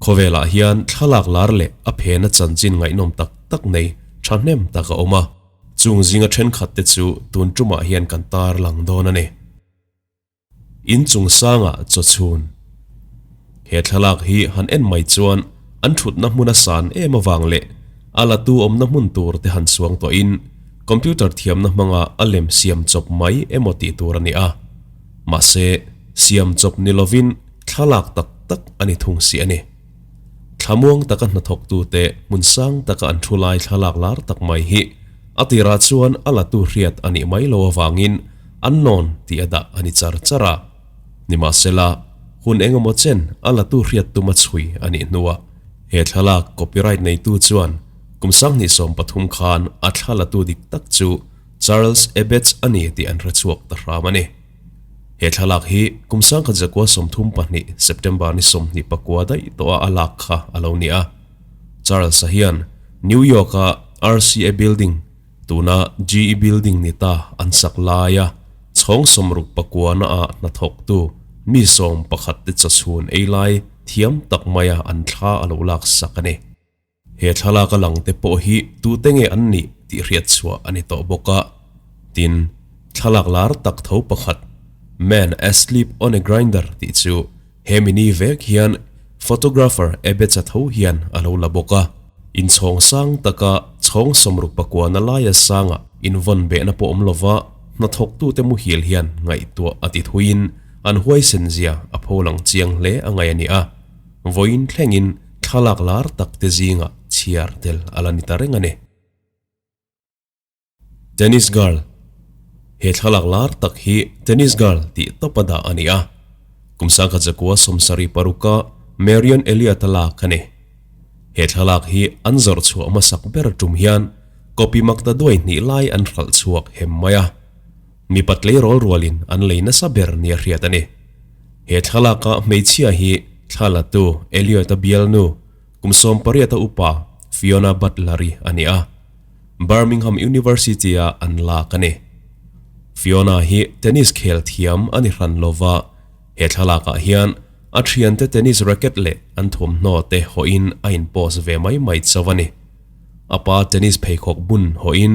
Khawvelah hian thlalak lar leh a phena chanchin ngaihnawm tak tak nei thahnem tak a awm a, chung zinga thenkhat te chu tun tumah hian kan tar lang dawn a ni. In chung sangah chaw chhun. He thlalak hi han en mai chuan an thutna hmun a san em avang leh a latu awmna hmun tur te han suang tawhin computer thiamna hmanga a lem siam chawp mai emaw tih tur a ni a. Mahse, siam chawp ni lovin thlalak tak tak a ni thung si a ni. Thlamuang taka hnathawktute hmun sang taka an thu lai thlalak lar tak mai hi a tirah chuan a latu hriat a nih mai lo avangin an nawn tih a dah a ni char char a. Nimahsela, hun engemaw chen a latu hriat tuma chhui a nih hnuah he thlalak copyright neitu chuan kum 2013 khan a thla latu dik tak chu Charles Ebbets a ni tih an hre chhuak ta hram a ni. He thlalak hi kum 1932 September ni 29 daih tawha a lak kha a lo ni a. Charles-a hian New York-a RCA Building, tuna GE Building ni ta an sak laia chhawng sawmruk pakuana ah hnathawktu mi 11 te chawchhun ei lai thiam tak maia an thla a lo lak sak a ni. He thlalak a lang te pawh hi tute nge an nih tih hriat chhuah a ni tawh bawk a. Tin, thlalak lar tak tho pakhat, Man asleep on a grinder tih chu he mini vek hian photographer Ebecha tho hian a lo la bawk a. Inchhawng sang taka chhawng 69 na laia sanga invawn behna pawh awm lova hnathawktute muhil hian ngaihtuah a ti thuiin an huaisen zia a pholang chiang hle a ngaih a ni a. Vawiin thlengin thlalak lar tak te zingah chhiar tel a la ni ta reng a ni. Tennis Girl He thlalak lar tak hi Tennis Girl tih tawp a dah a ni a. Kum 1976 a Marion Elliott a lak a ni. He thlalak hi an zawrh chhuah hmasak ber tum hian copy makta duai hnih lai an hralh chhuak hem mai a. Mipa tleirawl rualin an lei nasa ber nia hriat a ni. He thlalaka hmeichhia hi thlalatu Elliot-a bialnu, kum 18 a upa Fiona Butler-i a ni a. Birmingham University-a an lak a ni. Fiona hi tennis khel thiam a ni hran lova, he thlalakah hian a thiante tennis racket leh an thawmhnaw te hawhin a inpost ve mai mai chauh a ni. A pa tennis pheikhawk bun hawhin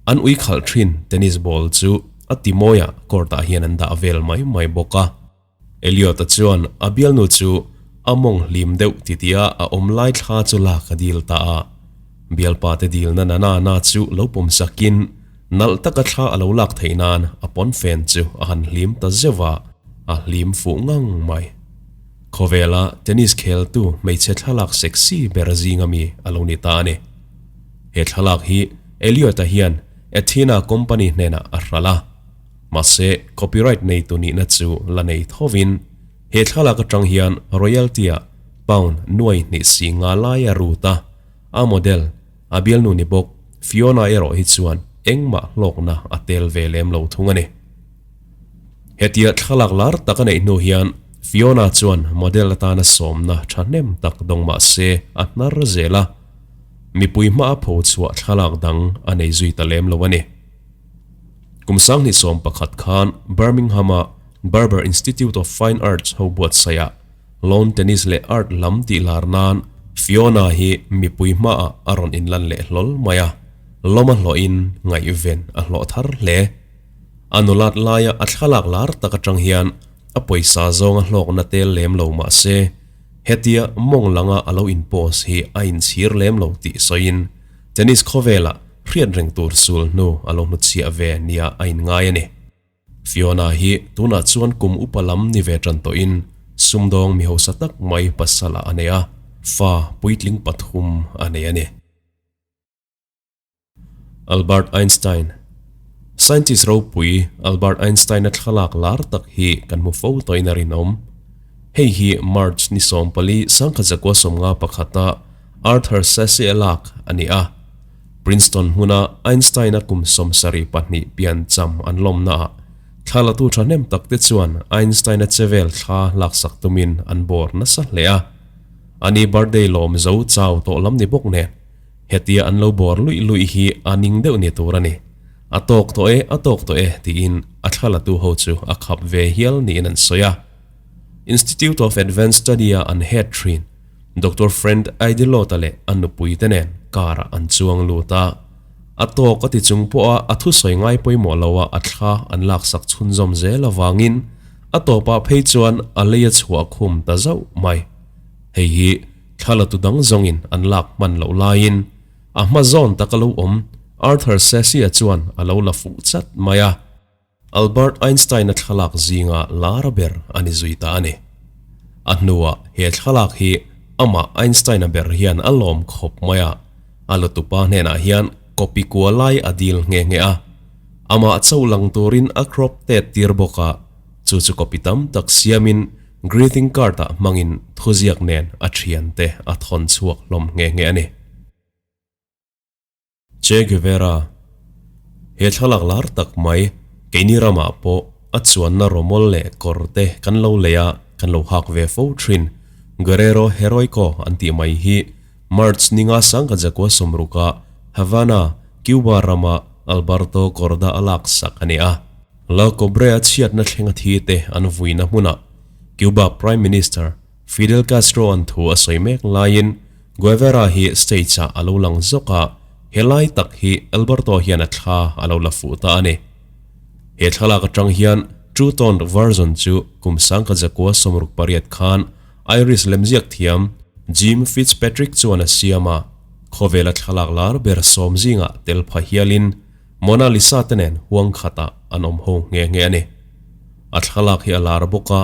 an ui khalh thin tennis ball chu a ti mawi ah court ah hian an dah vel mai mai bawk a. Elliot-a chuan a bialnu chu a mawng hlim deuh titi a a awm lai thla chu lak a dil ta a. Bialpa te dilna na na na chu lo pawm sakin nalh taka thla a lo lak theih nan a pawnfen chu a han hlim ta zeuh a, a hlim fuh ngang mai. Khawvela tennis kheltu hmeichhe thlalak sexy ber zinga mi a lo ni ta a ni. He thlalak hi Elliot-a hian Athena company hnenah a hralh a. Mahse, copyright neitu nihna chu la nei thovin he thlalak atang hian royalty-ah pound nuai hnih si nga lai a rut a, a model, a bialnu ni bawk Fiona erawh hi chuan engmah hlawkna a tel ve lem lo thung a ni. Hetia thlalak lar tak a neih hnu hian Fiona chuan model atana sawmna thahnem tak dawng mah se a hnar zel a, mipui hma a pho chhuah thlalak dang a nei zui ta lem lo a ni. Kum 2011 khan Birmingham-a Barber Institute of Fine Arts ho buatsaihah lawn tennis leh art lam tih lar nan Fiona hi mipui hmaah a rawn inlan leh hlawl mai a, lawm a hlawhin ngaihven a hlawh thar hle. A nulat laia a thlalak lar tak atang hian a pawisa zawnga hlawkna tel lem lo mah se, hetia mawng langa a lo inpost hi a inchhir lem lo tih sawiin tennis khawvelah hriat reng tur sul hnu a lo hnutchhiah ve nia a inngai a ni. Fiona hi tunah chuan kum upa lam ni ve tan tawhin sumdawng mi hausa tak mai pasal ah a nei a, fa puitling pathum a nei a ni. Albert Einstein Scientist ropui Albert Einstein-a thlalak lar tak hi kan hmu fo tawhin a rinawm. Hei hi March ni 14 1951-a Arthur Sasse-a lak a ni a. Princeton hmuna Einstein-a kum 72 pian cham an lawmnaah thlalatu thahnem takte chuan Einstein-a chevel thla laksak tumin an bawr nasa hle a. Ani birthday lawm zo chau tawh lam ni bawk nen. Hetia an lo bawr luih luih hi a ning deuh ni tur a ni. A tawk tawh e, a tawk tawh e tiin a thlalatu ho chu a khap ve hial niin an sawi a. Institute of Advanced Study-a an head thin, Doctor Friend Aydelott-a leh a nupui te nen car-ah an chuang lut a. A tawk a ti chung pawha a thusawi ngai pawimawh loha a thla an laksak chhunzawm zel avangin a tawpah phei chuan a lei a chhuah khum ta zauh mai. Hei hi thla la tu dang zawngin an lak hman loh laiin a hma zawn taka lo awm Arthur Sessia chuan a lo la fuh chat mai a. Albert Einstein-a thlalak zinga lar ber a ni zui ta a ni. A hnuah he thlalak hi amah Einstein-a ber hian a lawm khawp mai a, a lutupa hnenah hian copy kua lai a dil nghe nghe a. Amah chauh lang turin a crop tet tir bawk a, chu chu copy tam tak siamin greeting card-ah hmangin thuziak nen a thiante a thawn chhuak hlawm nghe nghe a ni. Che Guevara, He thlalak lar tak mai, keini ramah pawh a chuanna rawmawl leh kawr te kan lo lei a, kan lo hak ve fo thin. Guerrero Heroico an tih mai hi March ninga sangka jakua sawmruka Havana, Cuba rama Alberto Korda a laksak a ni a. La Cobre a chhiatna thlenga thi te an vuina hmunah Cuba Prime Minister Fidel Castro an thu a sawi mek laiin Guevara hi stage-ah a lo lang zawk a, helai tak hi Alberto hian a thla a lo la fuh ta a ni. He thlalak atang hian Two-toned version chu kum sangka zakua 68 khan Irish lemziak thiam Jim Fitzpatrick chuan a siam a, khawvela thlalak lar ber sawm zingah tel pha hialin Mona Lisa te nen huang khatah an awm ho nghe nghe a ni. A thlalak hi a lar bawk a,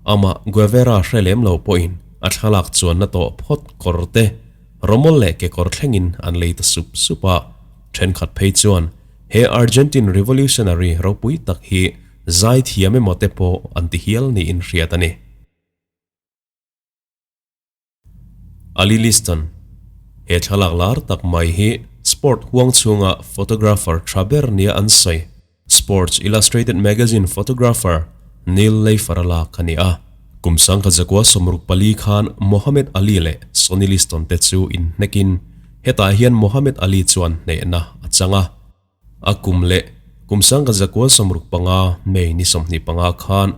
amah Guevara hre lem lo pawhin a thlalak chuanna tawh phawt kawr te, rawmawl leh kekawr thlengin an lei ta sup sup a. Thenkhat phei chuan he Argentine revolutionary ropui tak hi zai thiam emaw te pawh an ti hial niin hriat a ni. Ali Liston, He thlalak lar tak mai hi sport huang chhunga photographer tha ber nia an sawi Sports Illustrated magazine photographer Neil Leifer-a lak a ni a. Kum sangkha zakua 64 khan Muhammad Ali leh Sonny Liston te chu inhnekin hetah hian Muhammad Ali chuan hnehna a chang a. A kum leh kum sangka zakua 65 May ni 25 khan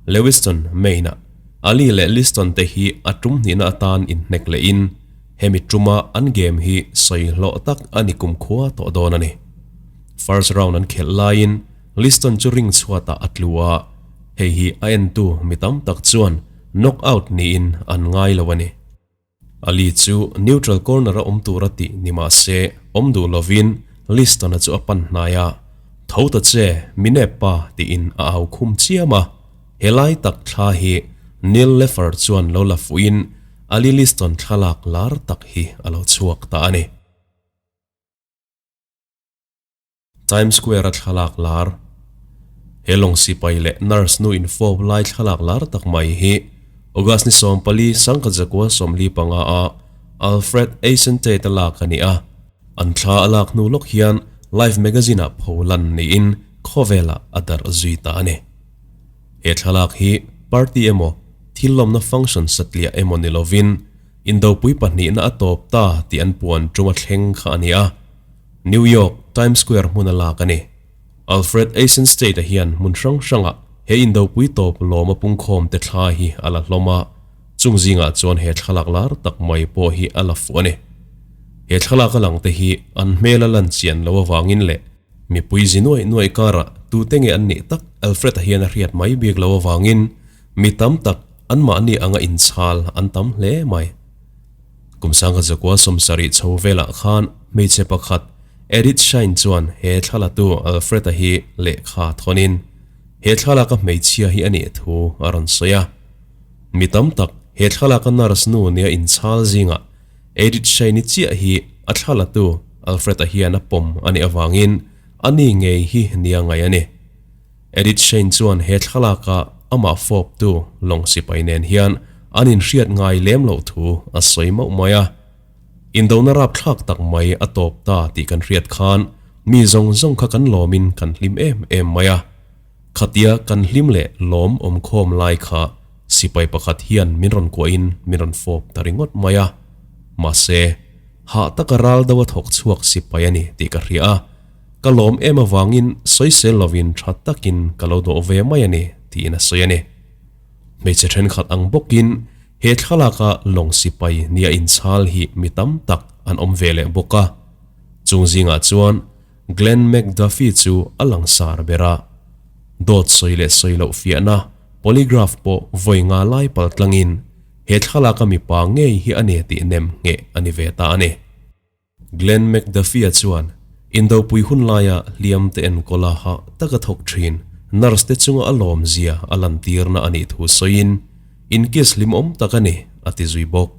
Lewiston, Maine-ah Ali leh Liston te hi a tum hnihna atan inhnek lehin hemi tuma an game hi sawi hlawh tak a ni kumkhua tawh dawn a ni. First round an khelh laiin Liston chu ring chhuatah a tlu a, hei hi a entu mi tam tak chuan knockout niin an ngai lo a ni. Ali chu neutral corner a awm tur a tih ni mah se awm duh lovin Liston-a chu a pan hnai a, Tho ta che, mi nep pa tiin a au khum chiam a. Helai tak thla hi Neil Leffer chuan lo la fuhin Ali Liston thlalak lar tak hi a lo chhuak ta a ni. Times Square-a thlalak lar, He lawng sipai leh nurse nu infawp lai thlalak lar tak mai hi August ni 14 sangkhat zakua 45 a Alfred Eisenstaedt-a lak a ni a. An thla a lak hnu lawk hian Life magazine-ah pho lan niin khawvelah a darh zui ta a ni. He thlalak hi party emaw, thil lawmna function satliah emaw ni lovin indopui pahnihna a tawp ta tih an puan tuma thleng kha a ni a. New York, Times Square hmun a lak a ni. Alfred Eisenstaedt-a hian hmun hrang hrangah he indopui tawp lawm a pungkhawm te thla hi a la hlawm a, chung zingah chuan he thlalak lar tak mai pawh hi a la fuh a ni. He thlalak a lang te hi an hmel a lan chian lo avangin leh mipui zi nuaih nuaih karah tute nge an nih tak Alfred-a hian a hriat mai bik lo avangin mi tam tak anmahni anga inchhal an tam hle mai. Kum sangkhat zakua 70 chho velah khan hmeichhe pakhat Edith Shine chuan he thlalatu Alfred-a hi lehkha thawnin he thlalaka hmeichhia hi a nih thu a rawn sawi a. Mi tam tak he thlalaka nurse nu nia inchhal zingah Edith Shine-i chiah hi a thlalatu Alfred-a hian a pawm a nih avangin a ni ngei hi nia ngaih a ni. Edith Shane chuan he thlalaka amah fawptu lawng sipai nen hian an inhriat ngai lem loh thu a sawi mauh mai a. Indona rapthlak tak mai a tawp ta tih kan hriat khan mi zawng zawng kha kan lawmin kan hlim em em mai a. Khatia kan hlim leh lawm awmkhawm lai kha sipai pakhat hian min rawn kuahin min rawn fawp ta ringawt mai a. Mahse, hah taka ral deuh a thawk chhuak sipai a ni tih ka hria a. Ka lawm em avangin sawisel lovin tha takin ka lo dawh ve mai a ni, tiin a sawi a ni. Hmeichhe thenkhat ang bawkin He thlalaka lawng sipai nia inchhal hi mi tam tak an awm ve leh bawk a. Chung zingah chuan Glenn McDuffie chu a langsar ber a. Dawt sawi leh sawi loh fiahna polygraph pawh vawi nga lai pal tlangin he thlalaka mipa ngei hi a ni tih nem ngheh a ni ve ta a ni. Glenn McDuffie-a chuan indopui hun laia hliam te enkawl a hah taka thawk thin nurse te chunga a lawmzia a lantirna a nih thu sawiin, In-kiss hlimawm tak a ni, a ti zui bawk.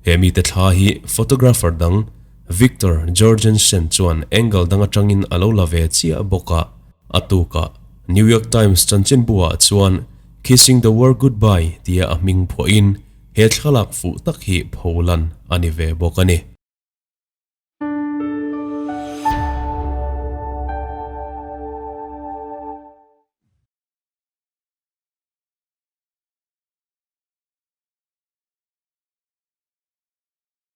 He mite thla hi photographer dang Victor Jorgensen chuan angle dang atangin a lo la ve chiah bawk a. A tukah New York Times chanchinbu-ah chuan Kissing the War Goodbye tia a hming phuahin, He thlalak fuh tak hi pholan a ni ve bawk a ni.